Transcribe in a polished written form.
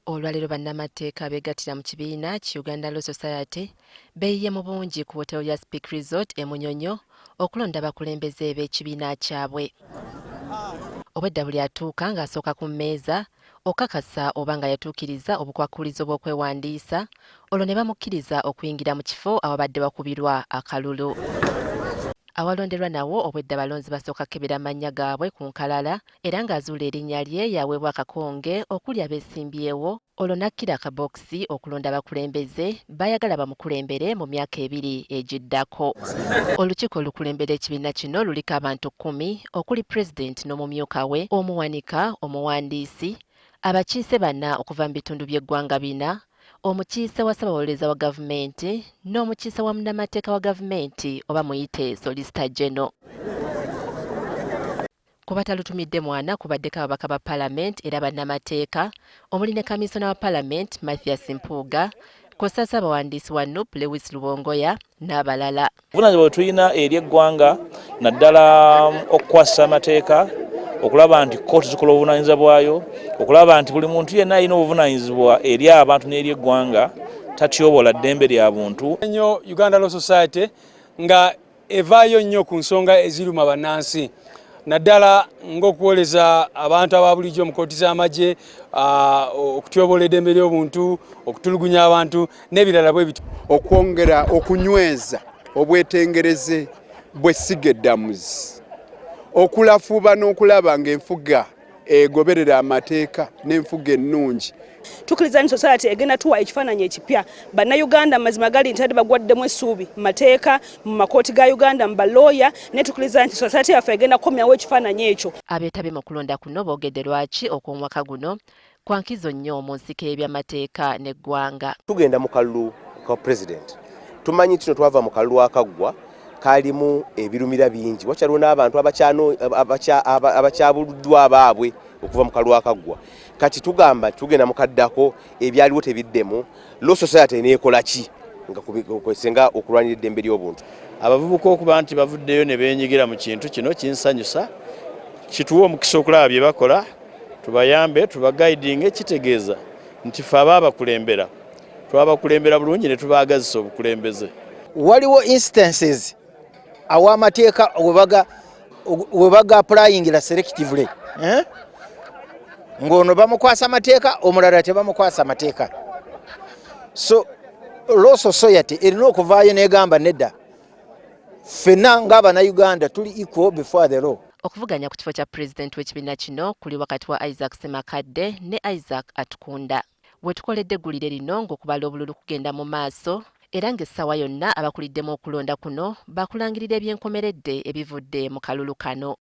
Olwaleero bannamateeka abeegattira mu kibiina ki Uganda Law Society beeyiye mu bungi ku wotero ya Speke Resort e Munyonyo okulonda abakulembeze b'ekibiina kyabwe. Obwedda buli atuuka ng'asooka ku mmeeza okakasa oba nga yatuukiriza obukwakkulizo bw'okwewandiisa, olwo ne bamukkiriza okuyingira mu kifo awabadde wakubirwa akalulu. Awalonderwa nawo obwedda balonzi basooka kukebera mannya gaabwe ku nkalala, era ng'azuula erinnya lye yaweebwa akakonge okuli abeesimbyewo, olwo n'akkira akabokisi okulonda abakulembeze baayagala bamukulembere mu myaka 2 egiddako. Olukiiko olukulembera ekibiina kino luliko abantu 10 okuli pulezidenti n'omumyuka we, omuwanika, omuwandiisi, abakiise bana okuva mu bitundu by'eggwanga bina, omukiise wa ssabawolereza wa gavumenti n'omukiise wa munnamateeka wa gavumenti oba muyite Solicitor General. Ku batalutumidde mwana kubaddeko ababaka ba palamenti era bannamateeka omuli ne kamisona wa palamenti Mathias Mpuuga, kw'ossa ssaabawandiisi wa NUP Lewis Lubongoya n'abalala. Obuvunaanyizibwa bwe tulina eri eggwanga, naddala okukwasisa amateeka, okulaba nti kkooti zikola obuvunaanyizibwa bwayo, okulaba nti buli muntu yenna alina obuvunaanyizibwa eri abantu n'eri eggwanga tatyobola ddembe lya buntu. Nnyo Uganda Law Society nga evaayo nnyo ku nsonga eziruma bannansi, naddala ng'okuwoleza abantu aba bulijjo mu kkooti z'amagye, okutyobola eddembe ly'obuntu, okutulugunya abantu n'ebirala bwe bityo. Okwongera okunyweza obwetengereze bw'essiga eddamuzi, okulafuuba n'okulaba ng'enfuga egoberera amateeka n'enfuga ennungi. Tukkiriza nti society egenda tuwa ekifaananyi ekipya. Bannayuganda mazima gali nti ate bagwaddemu essuubi mu mateeka, mu makooti ga Uganda, mu balooya, naye tukkiriza nti society yaffe egenda kukomyawo ekifaananyi ekyo. Abeetabye mu kulonda kuno boogedde lwaki okw'omwaka guno kwa nkizo nnyo mu nsiko y'ebyamateeka n'eggwanga. Tugenda mu kalulu ka president. Tumanyi kino twava mu kalulu akaggwa kalimu ebirumira bingi, wakyaliwo n'abantu abakyabuliddwa abaabwe okuva mu kalulu akaggwa. Kati tugamba tugenda mu kaddako, ebyaliwo tebiddemu. Law Society eneekola ki nga senga okulwanira eddembe ly'obuntu? Abavubuka okuba nti bavuddeyo ne beenyigira mu kintu kino kinsanyusa, kituwa omukisa okulaba bye bakola, tubayambe, tubaguidinge. Kitegeeza nti ffe abaabakulembera twabakulembera bulungi ne tubaagazisa obukulembeze. Waliwo instances aw'amateeka we baga applyingira selectively, eh? Ng'ono bamukwasa amateeka, omulala tebamukwasa amateeka. So Law Society erina okuvaayo n'egamba nedda, ffenna ng'Abannayuganda tuli equal before the law. Okuvuganya ku kifo kya pulezidenti w'ekibiina kino kuli wakati wa Isaac Semakadde ne Isaac Atukunda. We tukoledde eggulire lino ng'okubala obululu kugenda mu maaso, era ng'essaawa yonna abakuliddemu okulonda kuno bakulangirira ebyenkomeredde ebivudde mu kalulu kano.